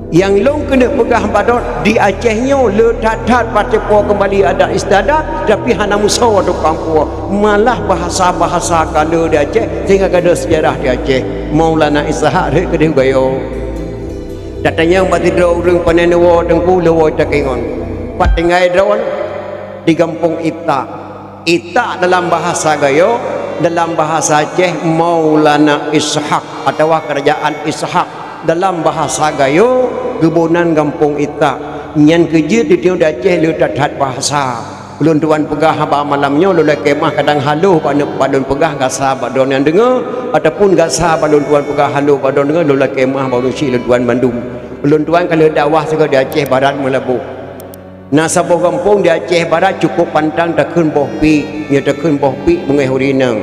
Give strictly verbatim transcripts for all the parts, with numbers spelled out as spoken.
Nyang lôn keuneuk peugah bak droe, di Aceh nyoe le that-that patéh po keumbali adat istiadat, tapi hana meusoe tukang po. Malah bahasa-bahasa ka le di Aceh, sehingga ka ada sejarah di Aceh. Maulana Ishak rhot keudeh Gayo. Tatanyong bak sidroe ureuëng pane neuwoe teungku leuwoe takingon. Pat tinggai droe di gampông Itak. Itak dalam bahasa Gayo, dalam bahasa Aceh Maulana Ishak atawa Kerajaan Ishak. Dalam bahasa Gayo, geuboh nan gampông Itak. Nyan keuh jeuet di tanyoe di Aceh le that-that bahasa. Ulôn tuan peugah haba malam nyoe, lôn lakée meuah kadang haloh bak neuk bak lôn peugah gasa bak droe nyang deungoe, ataupun gasa bak lôn tuan peugah haloh bak droe deungoe, lôn lakée meuah bak ureuëng syiek lôn tuan bandum. Ulôn tuan ka lheueh dakwah sigoe di Aceh Barat Meulaboh. Na saboh gampông di Aceh Barat cukôp pantang takheun Boh Piek, nyoe takheun Boh Piek beungéh ureuëng inong.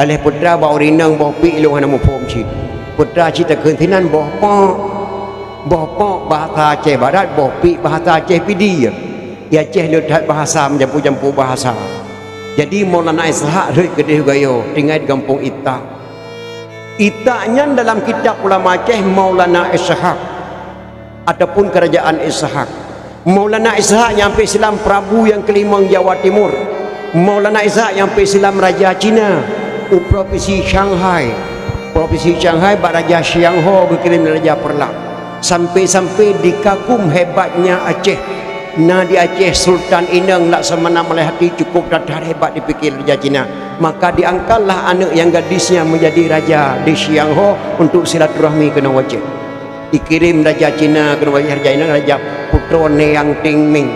Aléh peutra bak ureuëng inong Boh Piek lôn hana muphom cit. Peutra cit takheun sinan Boh Pok. Boh Pok bahasa Aceh Barat, Boh Piek bahasa Aceh Pidie. Di Aceh le that bahasa meujampu-jampu bahasa. Jadi Maulana Ishak rhot keudeh Gayo, tinggai di gampông Itak. Itak nyan dalam kitab ulama Aceh Maulana Ishak ataupun Kerajaan Ishak. Maulana Ishak nyang peusilam Prabu nyang keulimong Jawa Timur. Maulana Ishak nyang peusilam Raja Cina u Propinsi Shanghai. Propinsi Shanghai bak Raja Xiangho geukirém lé Raja Peureulak. Sampai-sampai dikagum hebatnya Aceh. Na di Aceh Sultan Inong Laksamana Malayhati cukôp that-that hebat dipike lé Raja Cina. Maka diangkatlah aneuëk nyang gadis nyan menjadi raja di Xiangho untuk silaturahmi keunoe u Aceh. Ikirém Raja Cina keunoe u Aceh, Raja Inong, Raja Putroe Niang Tingming.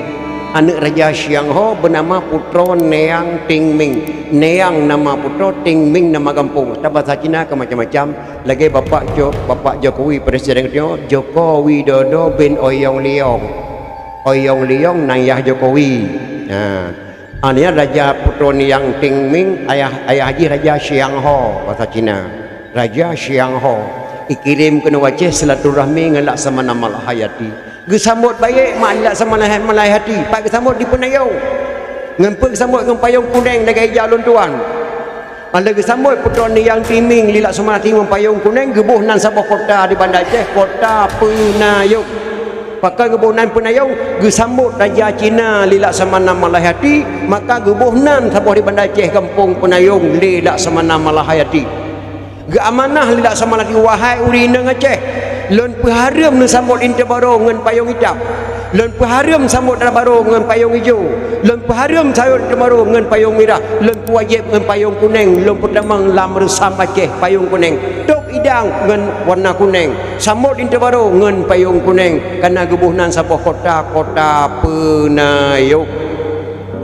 Aneuëk Raja Xiangho beunama Putroe Niang Tingming. Niang nama putroe, Tingming nama gampông. Ata bahasa Cina ka macam-macam. Lagée Bapak Jo-, Bapak Jokowi Presiden geutanyoe, Joko Widodo bin Oyong Liong. Oyong Liong nan yah Jokowi. Ha. Aneuëk Raja Putroe Niang Tingming, ayah, ayah jih Raja Xiangho, bahasa Cina. Raja Xiangho. Ikirém keunoe u Aceh silaturahmi ngon Laksamana Malayhati. Geusambot bayeuk mak Laksamana Malayhati, pat geusambot di Peunayong. Ngon peue geusambot, ngon payong kuneng lagée ija ulôn tuan. Alah geusambot Putroe Niang Tingming lé Laksamana Malayhati ngon payong kuneng, geuboh nan saboh kota di Banda Aceh, Kota Peunayong. Pakon geuboh nan Peunayong, geusambot Raja Cina lé Laksamana Malayhati, maka geuboh nan saboh di Banda Aceh, Gampông Peunayong lé Laksamana Malayhati. Geuamanah lé Laksamana Malayhati, wahai ureuëng inong Aceh, lôn peuhareuem neusambot linto barô ngon payong itam. Lôn peuhareuem sambot dara barô ngon payong ijo. Lôn peuhareuem sambot linto barô ngon payong mirah. Lôn peuwajéb ngon payong kuneng. Lôn peutamong lam reusam Aceh payong kuneng. Tôb idang ngon warna kuneng. Sambot linto barô ngon payong kuneng. Kana geuboh nan saboh kota, Kota Peunayong.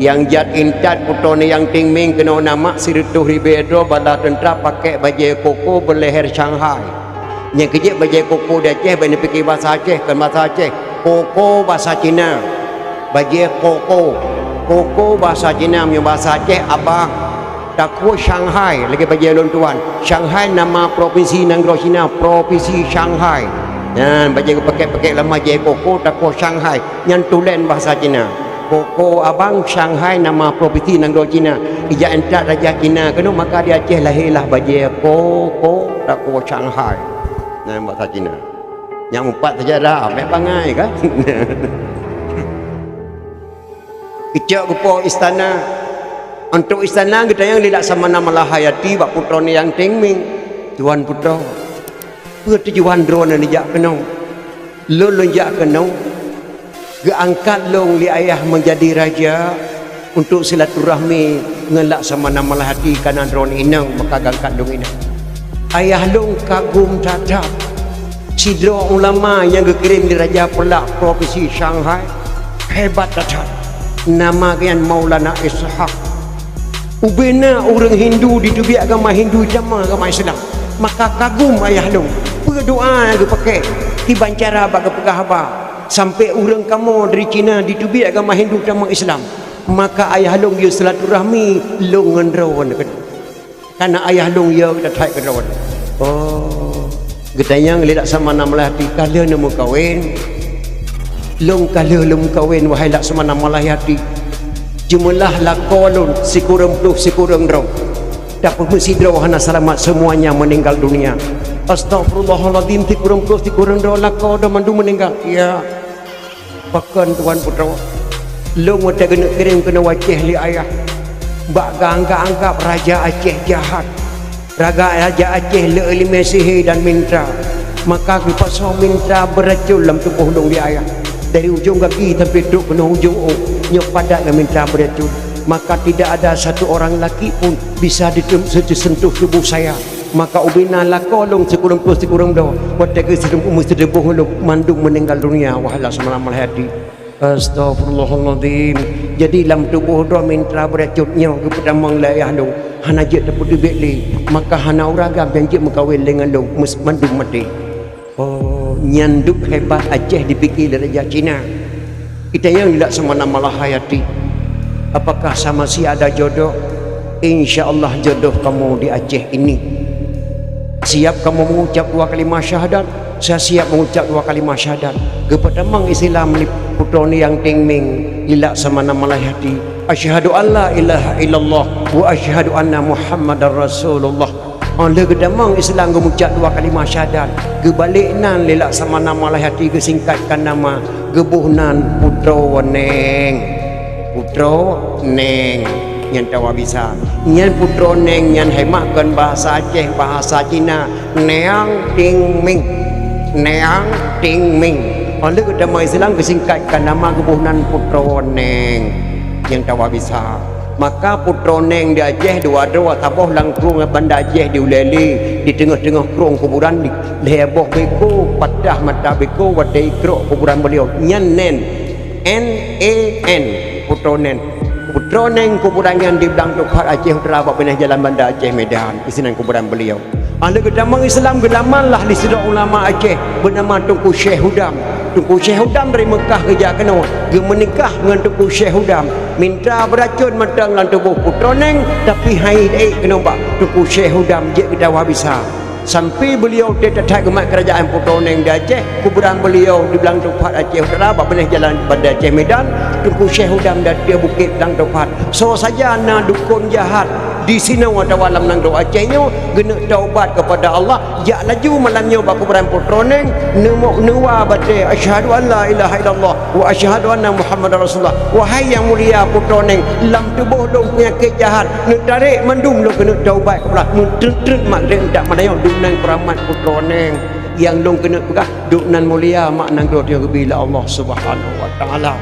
Nyang jat intat Putroe Niang Tingming keunoe na mak sireutôh ribée droe bala teuntra pakék bajée koko beuleher Shanghai. Nyang keujeuet bajée koko di Aceh, bak neupike basa Aceh, kon basa Aceh. Koko basa Cina. Bajée koko. Koko basa Cina, meunyoe basa Aceh abang. Takue Shanghai, lagée bajée lôn tuan. Shanghai nama propinsi nanggroe Cina, propinsi Shanghai. Nyan bajée geupakék-pakék lam bajée koko, takue Shanghai. Nyan tulen basa Cina. Koko abang Shanghai nama propinsi nanggroe Cina. Ijak intat raja Cina keunoe, maka di Aceh lahé lah bajée koko, takue Shanghai. Nyan basa Cina. Nyang meupat saja dah, mek bangai kan? Keucok geupo istana. Untuk istana geutanyong lé Laksamana Malahayati bak Putroe Niang Tingming, "Tuan Putroe, peue tujuan droeneuh neujak keunoe?" "Lôn, lôn jak keunoe, geuangkat lôn lé ayah meujadi raja untuk silaturahmi ngon Laksamana Malahayati, kana droeneuh inong, maka geuangkat lôn inong." Ayah lôn kagum that-that. Sidroe ulama nyang geukirém lé Raja Peureulak propinsi Shanghai, hebat that-that. Nama geuh nyan Maulana Ishak. Ubena ureuëng Hindu diteubiet agama Hindu, tamong agama Islam. Maka kagum ayah lôn. Peue doa nyang geupakék, kiban cara bak geupeugah haba. Sampai ureuëng kamoe dari Cina diteubiet agama Hindu, tamong Islam. Maka ayah lôn yue silaturahmi lôn ngon droeneuh. Kana ayah lôn yue that-that keudroe. Oh, geutanyong lé Laksamana Malahayati, "Ka lheueh neumeukawen?" "Lôn ka lheueh lôn meukawen, wahai Laksamana Malahayati. Jeumeulah lakoe lôn sikureueng ploh sikureueng droe. Tapi meusidroe hana seulamat, seumuanya meuninggal dunia." Astagfirullahalazim, sikureueng ploh sikureueng droe lakoe droe mandum meuninggai. Ya. Pakon tuan putroe? Lôn watèe keuneuk kirém keunoe u Aceh lé ayah. Bak geuanggab-anggab raja Aceh jahat. Raga raja Aceh le ileumèe sihé dan mintra. Maka geupasoe mintra beuracôn lam tuboh lôn lé ayah. Dari ujong gaki sampai trok keunoe ujong ôk, nyoe padat ngon mintra beuracôn. Maka tidak ada satu orang laki pun bisa ditem-, disentuh tubuh saya. Maka ubena lakoe lôn sikureueng ploh sikureueng droe, watèe geuseudeubong lôn mandum meuninggal dunia, wahai lam seumana malah hati. Astagfirullahalazim. Jadi lam tuboh droe mintra beuracôn nyoe geupeutamong lé ayah lôn, hana jeuet teupeuteubiet lé, maka hana ureueng agam nyang jeuet meukawen lé ngon lôn, meus-, mandum maté. Oh, nyan dum hebat Aceh dipike lé raja Cina. Itanyong di Laksamana Malahayati, apakah saya masih ada jodoh? Insya Allah jodoh kamu di Aceh ini. Siap kamu mengucap dua kalimah syahadat? Saya siap mengucap dua kalimah syahadat. Geupeutamong Islam lé putroe Niang Ting Ming di Laksamana Malahayati. Asyhadu an la ilaha illallah wa asyhadu anna Muhammadar Rasulullah. Óh lheueh geutamong Islam geumucap dua kalimah syahadat, geubalek nan lé Laksamana Malahayati geusingkatkan nama, geuboh nan Putroe Neng. Putroe Neng nyang tawa bisa. Nyan Putroe Neng nyan hai mak kon bahasa Aceh, bahasa Cina, Niang Ting Ming. Niang Ting Ming. Óh lheueh geutamong Islam geusingkatkan nama, geuboh nan Putroe Neng nyang tawa bisa. Maka Putroe Neng di Aceh dua droe, saboh lam krueng Banda Aceh di Ulèe Lheue, di teungoh-teungoh krueng kuburan di lhèe boh beko, patah mata beko watèe ikrok kuburan beliau. Nyan Nen, N E N, Putroe Nen. Putroe Neng kuburan nyan di Blang Tupat Aceh Utara bak binéh jalan Banda Aceh Medan, isinan kuburan beliau. Óh lheueh geutamong Islam geulaman lah lé sidroe ulama Aceh beunama Teungku Syekh Hudam. Teungku Syekh Hudam dari Meukah geujak keunoe, geumeunikah ngon Teungku Syekh Hudam. Minta beuracôn mantong lam tuboh Putroe Neng, tapi han ék keunoe bak Teungku Syekh Hudam jeuet geutawa bisa. Sampai beliau teuh that-that geumat keurajaan Putroe Neng di Aceh, kuburan beliau di Blang Tupat Aceh Utara, bak binéh jalan Banda Aceh Medan, Teungku Syekh Hudam di ateueh bukét Blang Tupat. Soe saja na dukon jahat di sinoe atawa lam nanggroe Aceh nyoe geuneuk taubat keupada Allah, jak laju malam nyoe bak kuburan Putroe Neng, neumoh neuwa batée, "Asyhadu an la ilaha illallah wa asyhadu anna Muhammadar Rasulullah." Wahai nyang mulia Putroe Neng, lam tuboh lôn peunyakét jahat, neutarek mandum lôn keuneuk taubat keupada Allah. Meutreut-treut mak geutanyoe, duek nan keuramat Putroe Neng. Nyang lôn keuneuk peugah, duek nan mulia mak nanggroe tanyoe geubi lé Allah Subhanahu wa Taala.